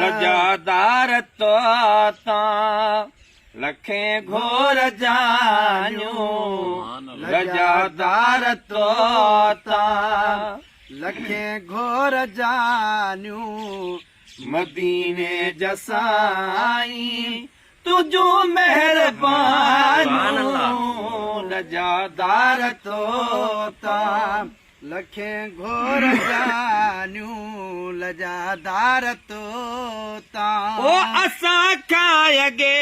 لڄادار تو تان لکين گهور جانيون لڄادار تو تان لکين گهور جانيون. مديني جا سائين تنهنجون مهربانيون لڄادار تو تان. لکين گهور جانيون لڄادار تو تان. او اسان کان اڳي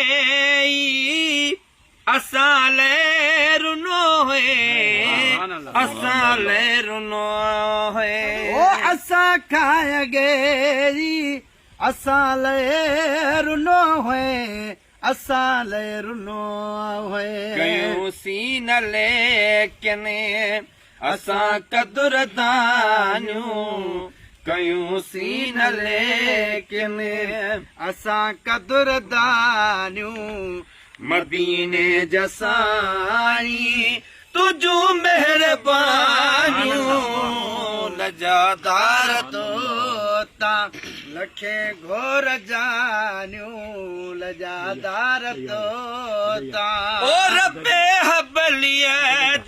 ئي اسان لئه رنو هئين، اسان لئه رنو هئين. او اسان کان اڳي ئي اسان لئه رنو هئين، اسان لئه رنو هئين. ڪيون سين ليڪن اسان قدر دانيون، ڪيون سين ليڪن اسان قدر دانيون. مديني جا سائين تنهنجون مهربانيون لڄادار تو تان لکين گهور جانيون لڄادار تو تان. او رب حبليء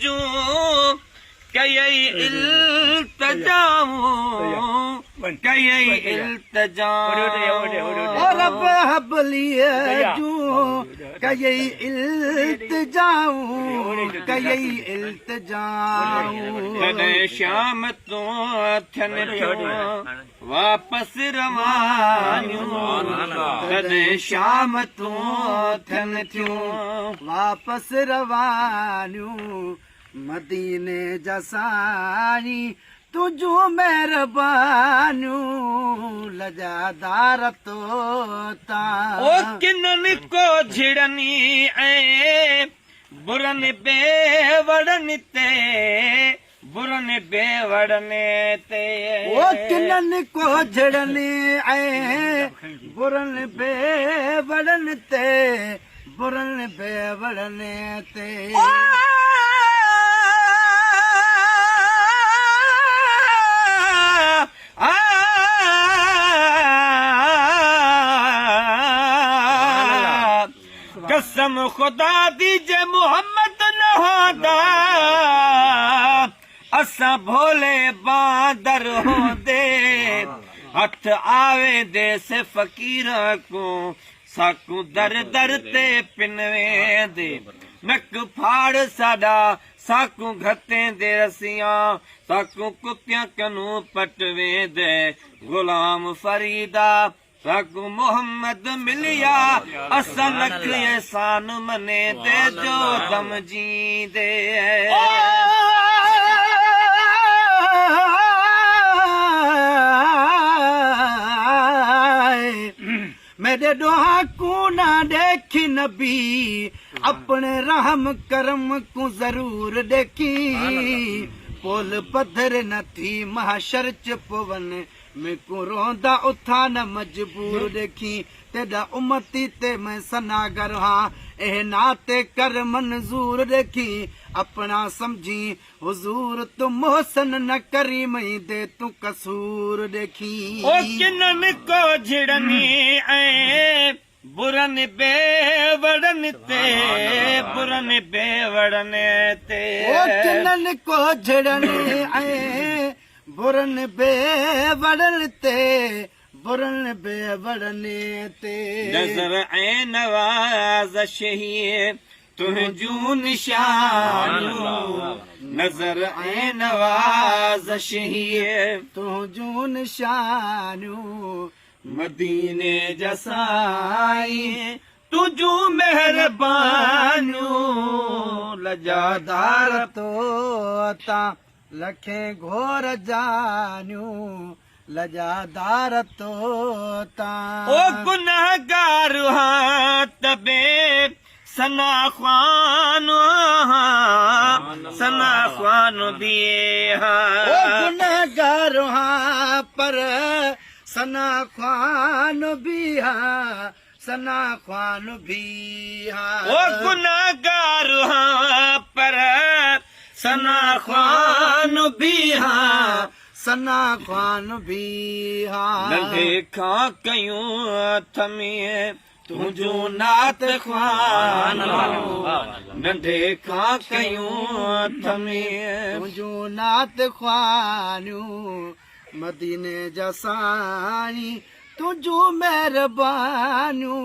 جون ڪيئي التجائون ڪيئي التجائون. او رب حبليء جون ڪيئي التجائون ڪيئي التجائون. تڏهن شام تون ٿين ٿيون واپس روانيون تڏهن شام تون ٿين ٿيون واپس روانيون. مديني جا سائين تنهنجون مهربانيون لڄادار تو تان. او ڪنن ڪو جھڙني ۽ برن بي وڙن تي برن بي وڙن تي. او ڪنن ڪو جھڙني ۽ برن بي وڙن تي برن بي وڙن تي. قسم خدا the جي محمد نه هوندا اسان ڀولي باندر هوندي هٿ آويندي سي فقيران ڪون ساڪون در در تي پنويندي نڪ ڦاڙ ساڏا ساڪون گهتيندي رسيان ساڪون ڪتيان ڪنون پٽويندي غلام فريدا ساڪون محمد مليا اسان لک احسان منيندي جو دم جيندي. میݙے ݙوہاں کوں نہ ݙیکھی نبی اپݨے رحم کرم کوں ضرور ݙیکھی پل پدھر نہ تھی محشر چ پون میکوں روندا اتھاں نہ مجبور ݙیکھی تیݙا امتی تے میں ثناگر ہاں ایہ نعت کر منظور ݙیکھی اپݨا سمجھیں حضور توں محسن نہ کریں مئیں دے توں قصور ݙیکھی۔ او ڪنن ڪو جھڙني ۽ برن بي وڙن تي برن بي وڙن تي. او ڪنن ڪو جھڙني ۽ برن بي وڙن تي برن بي وڙن تي. نظر ۽ نوازش هي تنهنجون نشانيون نظر ۽ نوازش هي. تنهنجون نشانيون. مديني جا سائين تنهنجون مهربانيون لڄادار. تو تان لکين گهور جانيون لڄادار تو تان. او گنهگار هان ته به ثنا خوان هان ثنا خوان به هان. او گنهگار هان پر ثنا خوان به هان ثنا خوان به هان. او گنهگار هان پر ثنا خوان به هان. ثنا خوان به ها. ننڍي کان ڪيون اٿمي تنهنجون نعت خوانيون، ننڍي کان ڪيون اٿمي. تنهنجون نعت خوانيون، مديني جا سائين تنهنجون مهربانيون،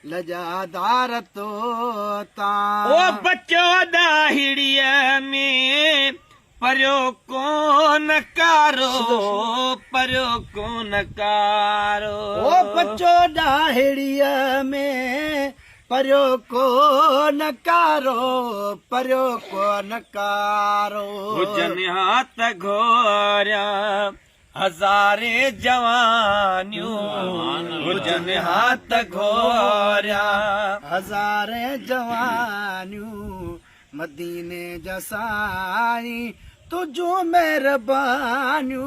لڄادار تو تان. او بچو ڏاهڙيء ۾، پريو ڪونه ڪارو، پريو ڪونه ڪارو. او بچو ڏاهڙيء ۾، پريو ڪونه ڪارو، پريو ڪونه ڪارو. هجن ها ته گهوريان هزارين جوانيون، هجن ها ته گهوريان هزارين جوانيون، مديني جا سائين تنهنجون مهربانيون،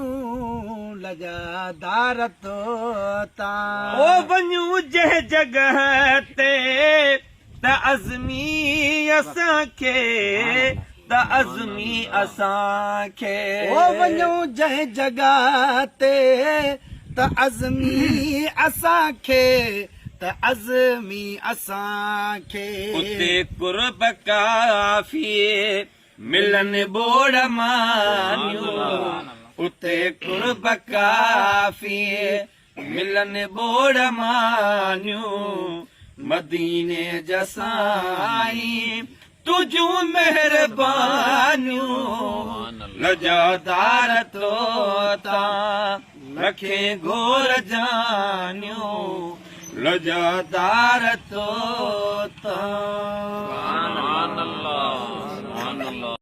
لڄادار تو تان. او وڃون جنهن جڳهه تي ته عزمي اسان کي، ته عزمي اسان کي. او وڃون جنهن جڳهه تي ته عزمي اسان کي، ته عزمي اسان کي. اتي قرب ڪافي ملن ٻوڙ مانيون، اتي قرب ڪافي ملن ٻوڙ مانيون، مديني جا سائين تنهنجون مهربانيون، لڄادار تو تان لکين گهور جانيون، لڄادار تو تان.